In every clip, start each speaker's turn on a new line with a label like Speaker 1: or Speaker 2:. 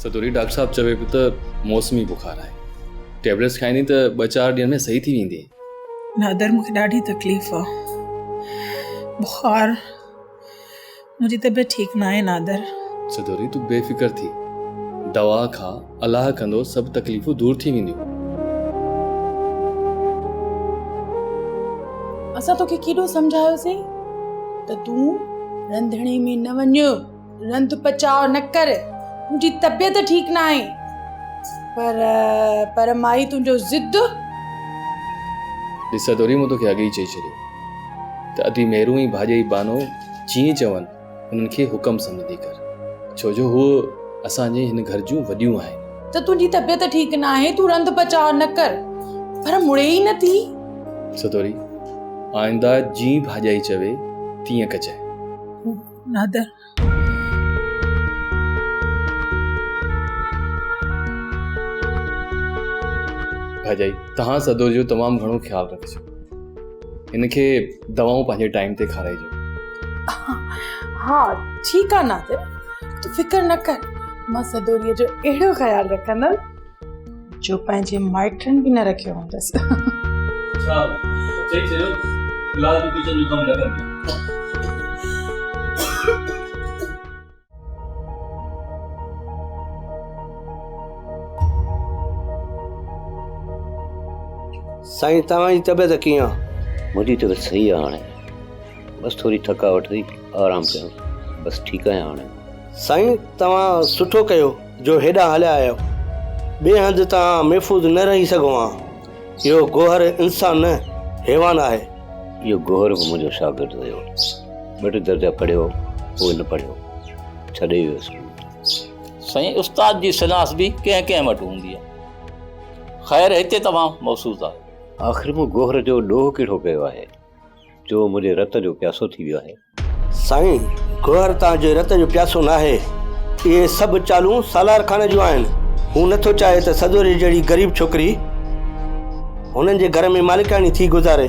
Speaker 1: سدوري doctor صاحب چوي پيو ته موسمي بخار آهي. ٽيبليٽس کائيندين ته ٻه چار ڏينهن ۾ صحيح ٿي ويندين.
Speaker 2: نادر مون کي ڏاڍي تڪليف آ. بخار منهنجي طبيعت ٺيڪ ناهي نادر.
Speaker 1: سدوري تون بي فڪر ٿي دوا کا الله ڪندو سڀ تڪليفون دور ٿي وينديون.
Speaker 3: اسان توکي ڪيڏو سمجهايوسين ته تون رنڌڻي ۾ نه وڃ. رنڌ پچاء نه ڪر، تنهنجي طبيعت ٺيڪ ناهي. پر پر مائي تنهنجو ضد.
Speaker 1: ڏس سدوري مون توکي اڳ ئي چئي ڇڏيو ته ادي مهرون ۽ ڀاڄائي بانو جيئن چون انهن کي حڪم سمجهندي ڪر ڇو جو هو اسان جي هن گهر جون وڏيون آهن.
Speaker 3: ته تنهنجي طبيعت ٺيڪ ناهي تون رنڌ پچاء نه ڪر پر مڙي ئي نه ٿي.
Speaker 1: سدوري آئنده جيئن ڀاڄائي چوي تيئن ڪجانء.
Speaker 2: نادر.
Speaker 1: ڀاڄائي، توهان صدور جو تمام گهڻو خيال رکجو. هن کي دوائون پنهنجي ٽائيم تي کارائجو.
Speaker 3: ها ٺيڪ آ نادر، تون فڪر نه ڪر، مان صدوريء جو اهڙو خيال رکندس جو پنهنجي مائٽن به نه رکيو هوندس.
Speaker 1: ڇا چئي ڇڏيو في الحال تون ڪچن جو ڪم نه ڪندين.
Speaker 4: سائين توهان جي طبيعت ڪيئن آ؟
Speaker 5: منهنجي طبيعت صحيح آ هاڻي بس ٿوري ٿڪاوٽ هئي آرام ڪيم بس ٺيڪ آهيان هاڻي.
Speaker 4: سائين توهان سٺو ڪيو جو هيڏانهن هليا آيو. ٻئي هنڌ توهان محفوظ نه رهي سگهو ها. اهو گوهر انسان نه حيوان آهي.
Speaker 5: اهو گوهر به منهنجو شاگرد هيو. ٻه ٽي درجا پڙهيو پوء نه پڙهيو. ڇڏي ويو اسڪول.
Speaker 6: سائين استاد جي شناس به ڪنهن ڪنهن وٽ هوندي آهي. خير هتي توهان محسوس آهيو.
Speaker 5: آخر مون گوهر جو ڏوهه ڪهڙو ڪيو آهي جو منهنجي رت جو پياسو ٿي ويو آهي.
Speaker 4: سائين، گوهر توهان جي رت جو پياسو ناهي. اهي سڀ چالون سالار خان جون آهن. هو نٿو چاهي ته سدوري جهڙي غريب ڇوڪري هنن جي گهر ۾ مالڪاڻي ٿي گذاري.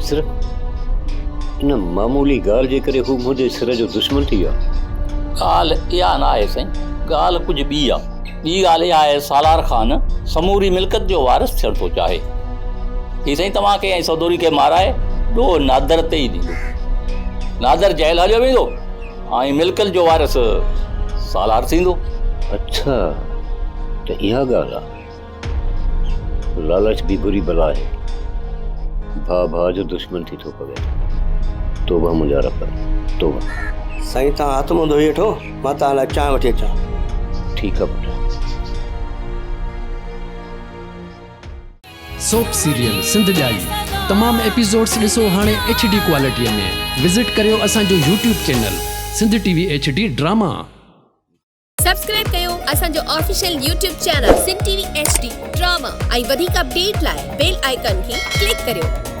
Speaker 5: صرف ان معمولي ڳالهه جي ڪري هو منهنجي سر جو دشمن ٿي ويو آهي.
Speaker 6: ڳالهه اها ناهي سائين، ڳالهه ڪجهه ٻي آهي. ٻي ڳالهه اها آهي سالار خان سموري ملڪيت جو وارث ٿيڻ ٿو چاهي. هي سائين توهان کي ۽ سدوري کي مارائي ڏوهه نادر تي ئي ڏيندو. نادر جيل هليو ويندو ۽ ملڪيت جو وارث سالار ٿيندو.
Speaker 5: اڇا ته اها ڳالهه آ. لالچ به بري بلا آهي. ڀاء ڀاء جو دشمن ٿي ٿو پوي. توبه منهنجا رب توبه.
Speaker 4: سائين توهان هٿ منهن ڌوئي وٺو مان توهان لاء چانهه وٺي اچان.
Speaker 5: ٺيڪ آ پٽ.
Speaker 7: سوپ سيريل سنڌ ڄائي تمام ايپيسوڊس ڏسو هاڻي ايڇ ڊي ڪوالٽي ۾ وزٽ ڪريو اسان جو YouTube channel Sindh T V H D drama.
Speaker 8: Subscribe ڪيو اسان جو official YouTube channel Sindh T V H D drama ۽ وڌيڪ اپڊيٽ لاء بيل آئيڪان کي ڪلڪ ڪريو.